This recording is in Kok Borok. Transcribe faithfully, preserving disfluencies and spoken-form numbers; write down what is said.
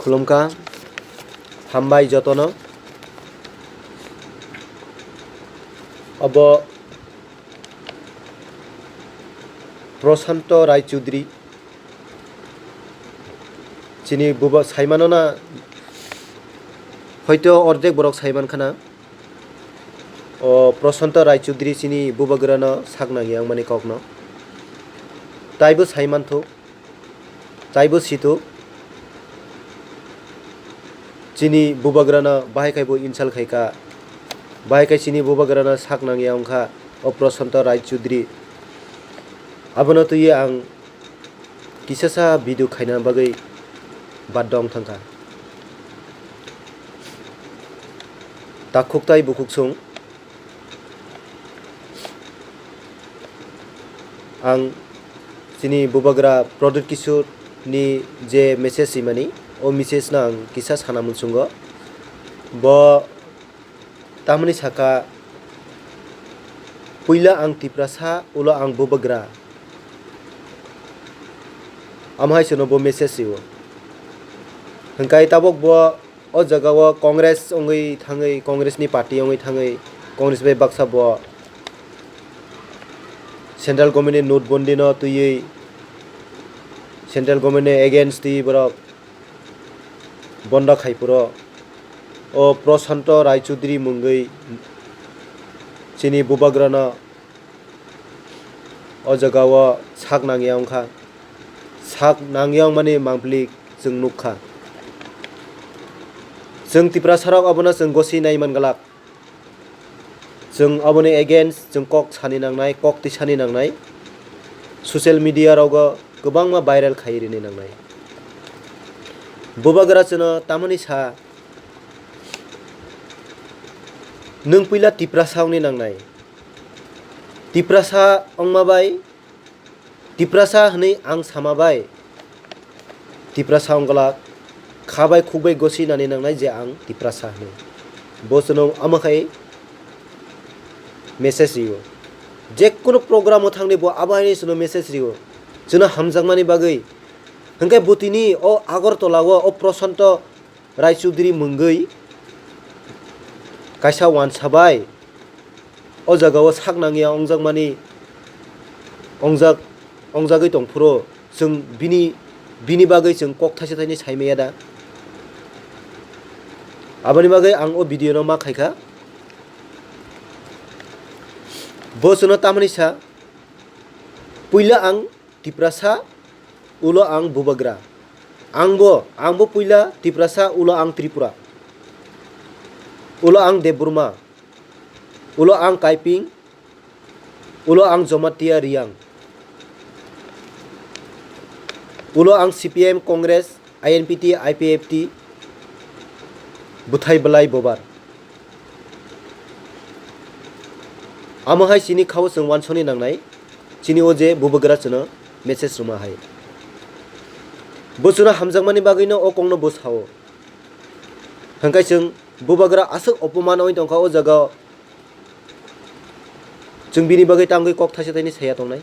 Khulumkha, hambai jotono. Obo Prashanto Rai Chudri, chini buba saimano na, hoito ordek borok saiman khana. O Prashanto Rai Chudri chini bubagrano sak nangya wngmani kokno taibo saimanthok. Taibo situ chini bubagrano bahai khai bo insult khai kha, bahai khai chini bubagrano sak nangya wngkha o Prashanto Rai Chudri. Abono twiwi ang kisasa video khaina bagwi badda wng thangkha. Takhuk tai bukhuk sung. Ang chini bubagra Pradyut Kishore ni je message rimani, o message no ang kisa sana muchungo. Bo tamni saka, puila ang Tiprasa, ulo ang bubagra. Amo hai se no bo message rio. Hingkai tabok bo o jaga o Congress wngwi thangwi, Congress ni party wngwi thangwi, Congress bai baksa bo central government ni notbandi no twiwi, central government ni against twiwi borok bondo khai phuru o Prashanto Rai Chudri mungwi chini bubagra no o jaga o sak nangya wngkha. Sak nangya wngmani mangpili chwng nukha. Chwng Tiprasa rok abono chwng gosi nai man glak. Chwng aboni against chwng kok sani nangnai, kok tisani nangnai. Social media rogo kwbangma viral khai rini nangnai. Bubagra chwngno tamoni sa, nwng puila Tiprasa wngni nangnai. Tiprasa wngma bai, Tiprasa hwnwi ang sama bai, Tiprasa wng glak, kha bai khuk bai gosi nani nangnai je ang Tiprasa hwnwi. Bo chwngno amo khai message rio. Je kunu program o thangni bo abo haino chwngno message rio. Chwngno hamjakmani bagwi. Hwnkhe bo tini o Agartala o, o Prashanto Rai Chudri mungwi kaisa wansa bai o jaga o sak nangya wngjakmani, wngjak, wngjagwi tong phuru chwng bini, bini bagwi chwng kok thaisa thaini sai maya da. Aboni bagwi ang o video no ma khaikha. Bo chwngno tamoni sa, puila ang Tiprasa, ulo ang bubagra. Angbo, angbo puila Tiprasa, ulo ang Tripura. Ulo ang Debbarma. Ulo ang Kaiping. Ulo ang Jomatia Riang. Ulo ang C P M, Congress, I N P T, I P F T, bwthai bwlai bobar. Amo hai chini khao chwng wansoni nangnai, chini o je bubagra chwngno message rwma hai. Bo chwngno hamjakmani bagwino o kokno bo sao. Hwnkhe chwng bubagra aswk opoman oi tongkha o jaga o. Chwng bini bagwi tangwi kok thaisa thaini saya tongnai.